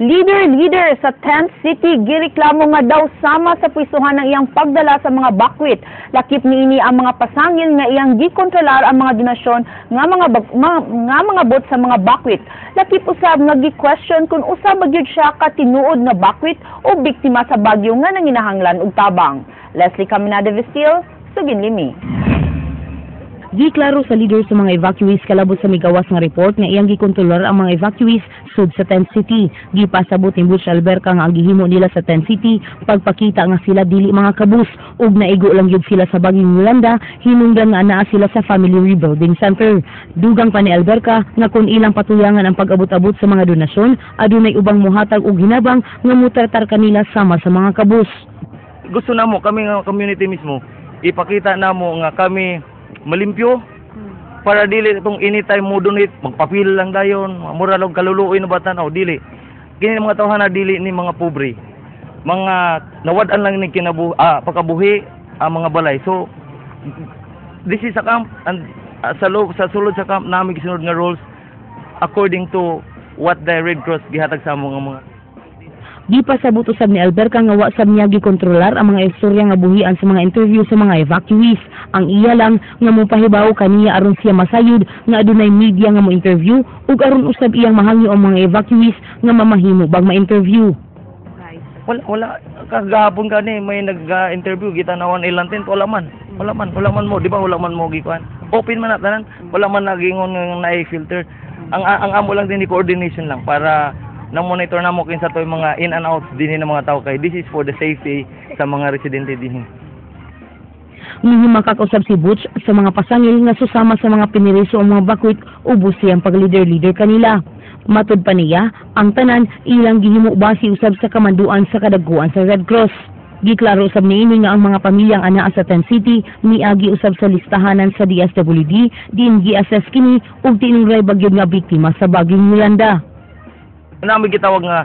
Leader-leader sa Tent City gireklamo nga daw sama sa pwistuhan ng iyang pagdala sa mga bakwit. Lakip niini ang mga pasangil nga iyang gikontrolar ang mga donasyon nga mga bag, mga, nga mga bot sa mga bakwit. Lakip usab nga gi-question kung usa ba gyud siya ka tinuod nga bakwit o biktima sa bagyo nga nanginahanglan og tabang. Leslie Caminada Vestil, Sugin Limi. Giklaro sa leader sa mga evacuees kalabot sa migawas nga report nga iyang gikontrolar ang mga evacuees sud sa Tent City. Gipasabot ni Butch Alberca nga ang gihimo nila sa Tent City pagpakita nga sila dili mga kabus ug naigo lang gyud sila sa bagyong Yolanda hinungdan nga anaa sila sa Family Rebuilding Center. Dugang pa ni Alberca nga kung ilang patuyangan ang pag-abot-abot sa mga donasyon, adunay ubang muhatag og hinabang nga mutratar kanila sama sa mga kabus. Gusto namo, kami nga community mismo, ipakita namo nga kami malimpyo para dili itong anytime mo donate, magpapil lang dayon, mura lang kaluluoy na batan o dili kini mga tawhana, dili ni mga pobre, mga nawad-an lang ni kinabu pagkabuhi ang mga balay. So this is a camp and sa loob, sa sulod sa camp namin gisunod nga rules according to what the Red Cross gihatag sa among mga Gipasabot usab ni Alberca nga wa sab niya gikontrolar ang mga istorya nga buhian sa mga interview sa mga evacuees. Ang iya lang nga mopahibaw kaniya aron siya masayod nga adunay media nga mo interview ug aron usab iyang mahangyo ang mga evacuees nga mamahimo bag ma-interview. Wala, wala. Kagahapon kani may nag-interview, gitanawan ilang tent, wala man. Wala man, wala man mo, di ba, wala man mo gikuan. Open man na tanan, wala man nagingon nga naay filter. Ang amo lang din ni coordination lang para na monitor namo kinsa toy mga in and outs dinhi ng mga tao kay this is for the safety sa mga residente dinhi. Mihimaka usab si Butch sa mga pasangil nga susama sa mga piniriso ang mga bakwit, ubos siyang pag-leader-leader kanila. Matud pa niya, ang tanan ilang gihimo base usab sa kamanduan sa kadagkuan sa Red Cross. Giklaro usab niini nga ang mga pamilyang anaa sa Tent City miagi usab sa listahanan sa DSWD diin gi-assess kini ug tinungray bagyod nga biktima sa bagyong Yolanda. Nami gitawag nga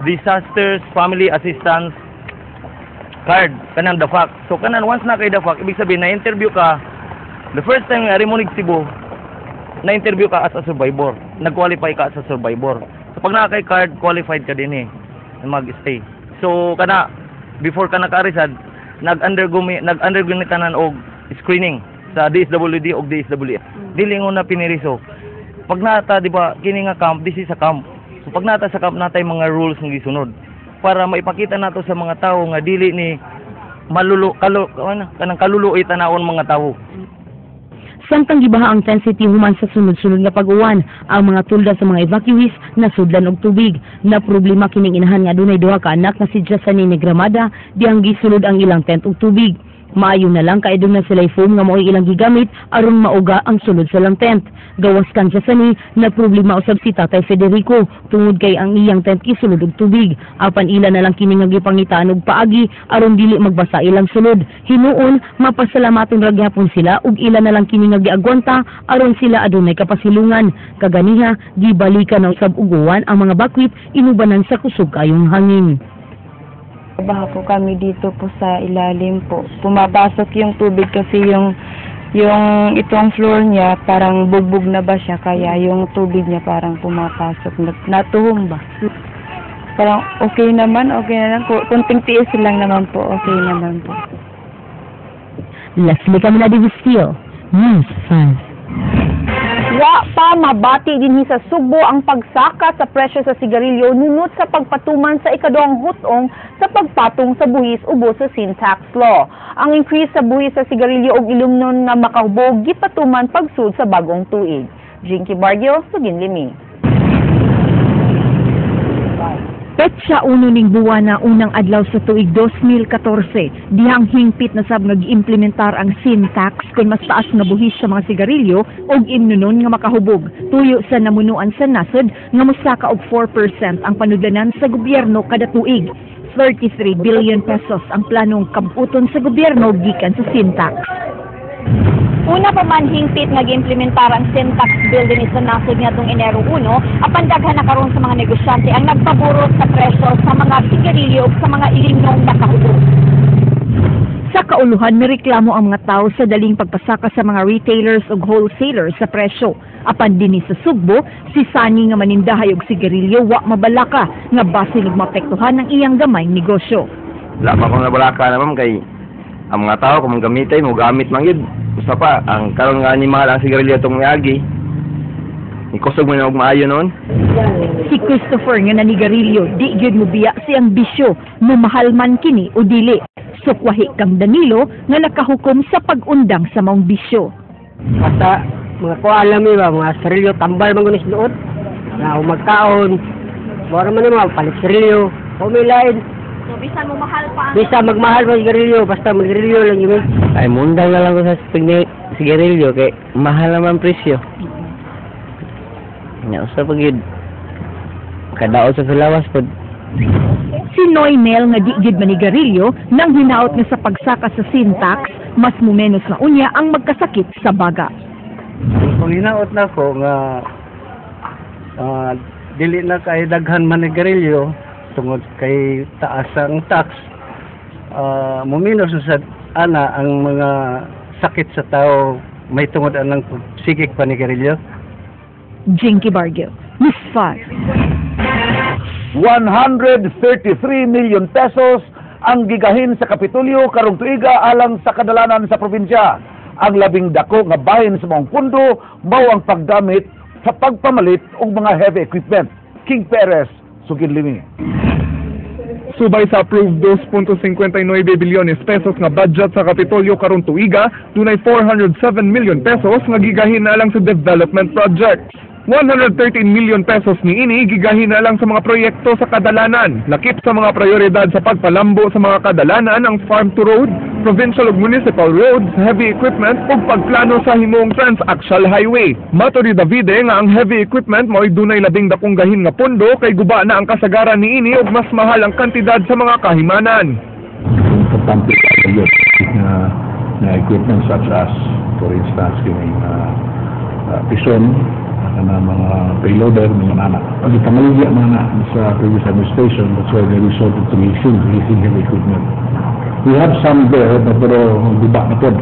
Disasters Family Assistance Card, kanang DAFAC. So kanan, once na kay DAFAC, ibig sabihin na interview ka the first time nga ari mo Cebu, na interview ka as a survivor. Nag-qualify ka as a survivor. So pag naa kay card, qualified ka din eh mag-stay. So kana before ka naka-arisad, nag-undergo ni tanan og screening sa DSWD og DSWD. Dili ngo na piniriso. Pag nata, di ba, kini nga camp, this is a camp. So pag nata sa camp, natay mga rules nga gisunod para maipakita nato sa mga tao nga dili ni malulu kalu ano kanang kaluluoy tanawon mga tao. Samtang gibaha ang Tent City human sa sunod-sunod nga pag-uwan, ang mga tulda sa mga evacuees nasudlan og tubig. Na problema kining inahan nga adunay duha ka anak nga si Jasani Negramada dihang gisulod ang ilang tent og tubig. Maayo na lang kay na sila foam nga mao'y ilang gigamit aron mauga ang sulod sa ilang tent. Gawas kan Jasani, na problema usab si Tatay Federico tungod kay ang iyang tent gisulod og tubig. Apan ila na lang kini nga gipangitaan og paagi aron dili magbasa ilang sulod. Hinuon mapasalamaton ra gihapon sila ug ila na lang kini nga giagwanta aron sila adunay kapasilungan. Kaganiha gibalikan na usab og uwan ang mga bakwit inubanan sa kusog kayong hangin. Baha po kami dito po sa ilalim po. Pumapasok yung tubig kasi yung itong floor niya, parang bugbog na ba siya, kaya yung tubig niya parang pumapasok. Natuhom ba? Parang okay naman, okay na lang. Kunting tiis lang naman po, okay naman po. Leslie Caminada Vistil, News 5. Wa pa mabati dinhi sa Sugbo ang pagsaka sa presyo sa sigarilyo nunot sa pagpatuman sa ikaduhang hutong sa pagpatong sa buhis ubos sa sin tax law. Ang increase sa buhis sa sigarilyo ug ilimnon nga makahubog gipatuman pagsud sa bagong tuig. Jinky Bargio, Sugin Limi. Petsa 1 ning buwana, unang adlaw sa tuig 2014, dihang hingpit na sab nga giimplementar ang sin tax kon mas taas nga buhis sa mga sigarilyo ug imnonon nga makahubog. Tuyo sa namunuan sa nasod nga mosaka og 4% ang panudlanan sa gobyerno kada tuig. 33 billion pesos ang planong kabuton sa gobyerno gikan sa sin tax. Una pa man hingpit nga giimplementar ang sin tax bill dinhi sa nasod ngadtong Enero 1, apan daghan na karon sa mga negosyante ang nagpaburot sa presyo sa mga sigarilyo ug sa mga ilimnong nakahubog. Sa kauluhan, mireklamo ang mga tao sa daling pagpasaka sa mga retailers ug wholesalers sa presyo. Apan dinhi sa Sugbo, si Sani nga manindahay og sigarilyo wa mabalaka nga basin og maapektuhan ang iyang gamayng negosyo. Wala pa akong nabalaka na, ma'am, kay ang mga tao kung gamitay mo gamit man gyud. Usa pa ang karon nga ni mahal ang sigarilyo tong miagi. Ikusog mo na og maayo noon. Si Christopher nga nanigarilyo, di gyud mobiya siyang bisyo, mumahal man kini o dili. Sukwahi kang Danilo nga nakahukom sa pag-undang sa maong bisyo. Basta mga kuan lang mi ba, mga sigarilyo, tambal man gud ni. Na magkaon, mura man ni mga palit sigarilyo. O may lain. So bisan mo mahal pa ang Bisa magmahal pa sigarilyo, basta magsigarilyo lang yun. Ay, mundang na lang ko sa sigarilyo kay mahal naman presyo. Nya usa pa gyud kadaot sa filawas pod. Si Noy Mel nga di gyud manigarilyo nang hinaot nga sa pagsaka sa sin tax, mas mumenos na unya ang magkasakit sa baga. Kung hinaot na ko nga dili na kay daghan manigarilyo tungod kay taas ang tax, muminos sa ana ang mga sakit sa tao may tungod anang pagsigig panigarilyo. Jinky Bargil, News 5. ₱133 million ang gigahin sa Kapitolyo karong tuiga alang sa kadalanan sa probinsya. Ang labing dako nga bahin sa maong pundo mao ang paggamit sa pagpamalit og mga heavy equipment. King Perez, sugid limi. Subay sa approved ₱2.59 bilyones nga budget sa Kapitolyo karong tuiga, dunay ₱407 million nga gigahin na lang sa development projects. ₱113 million niini gigahin na lang sa mga proyekto sa kadalanan. Lakip sa mga prioridad sa pagpalambo sa mga kadalanan ang farm to road, provincial ug municipal roads, heavy equipment ug pagplano sa himong transaxial highway. Mato ni Davide nga ang heavy equipment mao'y dunay labing dakong gahin nga pondo kay guba na ang kasagaran niini ug mas mahal ang kantidad sa mga kahimanan. Importante kaayo na equipment such as, for instance, kining pison na mga payloader, mga nana. Ang ipamaligya mga na sa previous administration, that's why they resorted to leasing heavy equipment. We have some there, pero guba na po.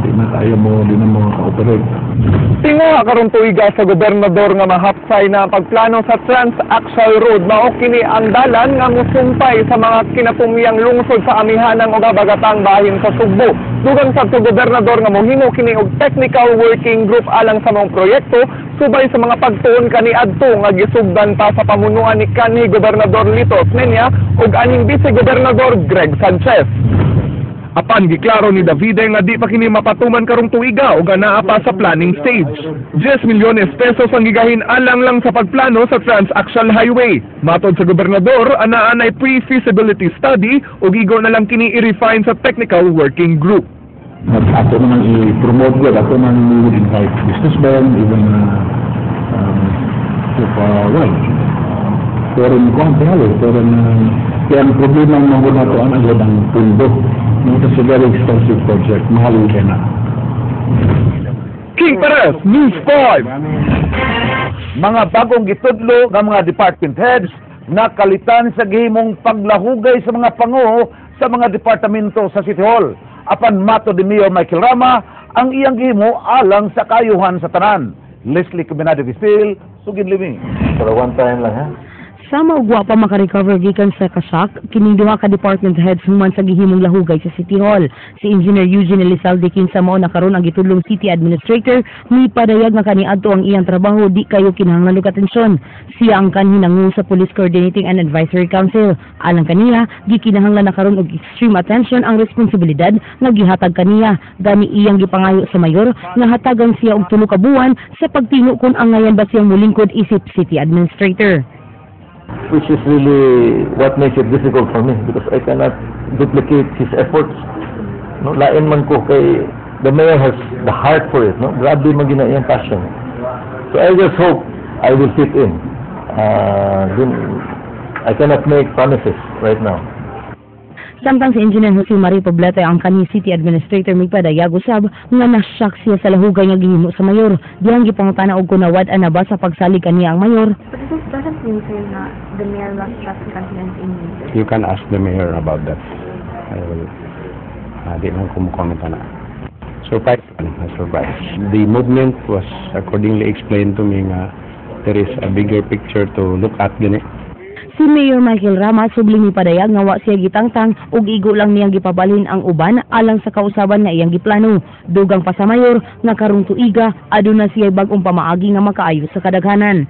Di na tayo mo, di na mo ka-operate. Tinguha karon tuiga sa gobernador nga mahapsay na ang pagplano sa Transaxial Road. Mao kini ang dalan nga musumpay sa mga kinatumyang lungsod sa amihanang ug habagatang bahin sa Sugbo. Dugang sab sa gobernador nga mohimo kini og technical working group alang sa mga proyekto subay sa mga pagtuon kaniadto nga gisugdan pa sa pamunuan ni kanhi Gobernador Lito Osmeña ug aning Vice Gobernador Greg Sanchez. Apan giklaro ni Davide nga di pa kini mapatuman karong tuiga ug anaa pa sa planning stage. ₱10 milyones ang gigahin alang lang sa pagplano sa Transaxial Highway. Matod sa gobernador, anaa nay pre-feasibility study ug igo na lang kini i-refine sa technical working group. But ato naman i-promote yun, ato naman we would invite businessmen, even well, foreign company, foreign, kaya ang problema ng mga nato ang agad ang pundo. No, it's a very expensive project, mahal yung na. King Perez, News 5. Mga bagong gitudlo nga mga department heads nakalitan sa gihimong paglahugay sa mga pango sa mga departamento sa City Hall. Apan mato ni Mayor Michael Rama, ang iyang gihimo alang sa kayuhan sa tanan. Leslie Combinado Vistil, sugid limi. Pero one time lang, ha? Sama og wa pa makarecover gikan sa kasak, kining duha ka department heads human sa gihimong lahugay sa City Hall. Si Engineer Eugene Elizalde, kinsa mao na karon ang gitudlong city administrator, mipadayag nga kaniadto ang iyang trabaho di kayo kinahanglan og atensyon. Siya ang kanhi nangu sa Police Coordinating and Advisory Council. Alang kaniya, gikinahanglan na karon og extreme attention ang responsibilidad nga gihatag kaniya. Gani iyang gipangayo sa mayor nga hatagan siya og 3 ka buwan sa pagtino kung angayan ba siyang mulingkod isip city administrator. Which is really what makes it difficult for me because I cannot duplicate his efforts. No, lain man ko kay the mayor has the heart for it, no? Grabe man gina iyang passion. So I just hope I will fit in. Dun, I cannot make promises right now. Samtang si Engineer Jose Marie Poblete, ang kanhi city administrator, mipadayag usab nga na-shock siya sa lahugay nga gihimo sa mayor. Dihang gipangutana og kung nawad-an na ba sa pagsalig kaniya ang mayor. But this doesn't mean, sir, na the mayor lost trust and confidence in you, sir. You can ask the mayor about that. I will. Di lang ko mo-comment ana. Surprise man, surprise. The movement was accordingly explained to me nga there is a bigger picture to look at gani. Si Mayor Michael Rama subling mipadayag nga wa siya gitangtang ug igo lang niyang gipabalhin ang uban alang sa kausaban nga iyang giplano. Dugang pa sa mayor nga karong tuiga aduna siya bag-ong pamaagi nga makaayo sa kadaghanan.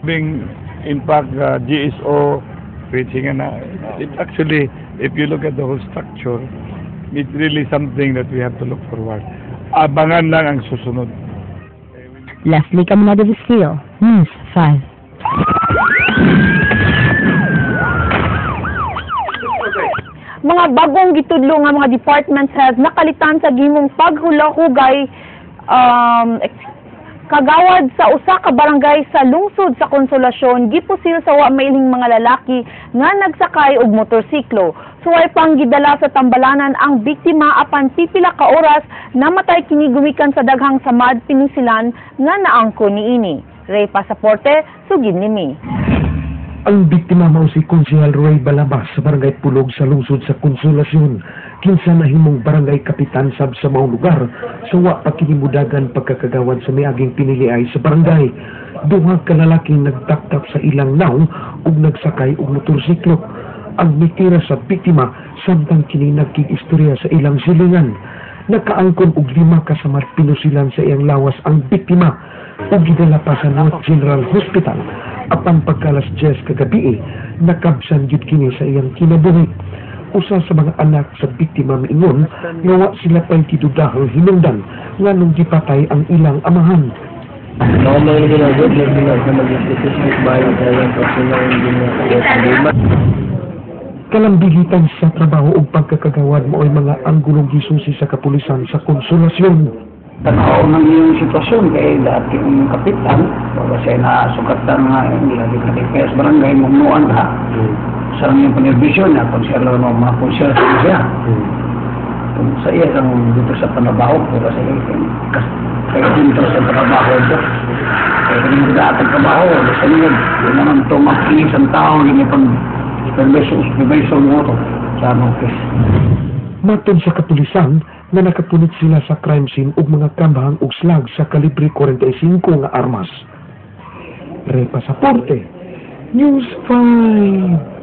Being in fact GSO reaching and it actually, if you look at the whole structure, it's really something that we have to look forward. Abangan lang ang susunod. Leslie Caminada Visquil, News 5. Mga bagong gitudlo nga mga department heads nakalitan sa gimong paghulahugay kagawad sa usa ka barangay sa lungsod sa Konsolasyon gipusil sa wa mailing mga lalaki nga nagsakay og motorsiklo. Suway pang gidala sa tambalanan ang biktima apan pipila ka oras namatay kini gumikan sa daghang samad pinusilan nga naangko niini. Ray Pasaporte, sugid nimi. Ang biktima mao si Konsehal Roy Balabas sa Barangay Pulog sa lungsod sa Konsolasyon, kinsa nahimong barangay kapitan sab sa maong lugar sa wa pa kini mudagan pagkakagawad sa miaging piniliay sa barangay. Duha ka lalaki nagtaptap sa ilang nawong ug nagsakay og motorsiklo. Ang mitira sa biktima samtang kini nagkig-istorya sa ilang silingan. Nakaangkon og 5 ka samad pinusilan sa iyang lawas ang biktima ug gidala pa sa North General Hospital. Apan pagkalas 10 kagabi, nakabsan gyud kini sa iyang kinabuhi. Usa sa mga anak sa biktima miingon nga wa sila pay gidudahang hinungdan nganong gipatay ang ilang amahan. Kalambigitan sa trabaho ug pagkakagawad mao'y mga anggulong gisusi sa kapulisan sa Konsolasyon. Tanaw ng iyong sitwasyon kay dating kapitan, wala siya nasugatan nga lagi na sa barangay, mugnuan ka. Sa iyong panerbisyon niya, konsyelo ng mga konsyelo siya. Kung sa iya kang dito sa panabaho, wala siya kaya dito sa trabaho ito. Kaya kung magdaatag trabaho, wala sa niyo, yun naman ito makinis ang tao, yun yung pag-supervisor mo ito sa office. Matod sa kapulisan nga nakapunit sila sa crime scene og mga kambang og slag sa kalibre 45 nga armas. Re Pasaporte, News 5.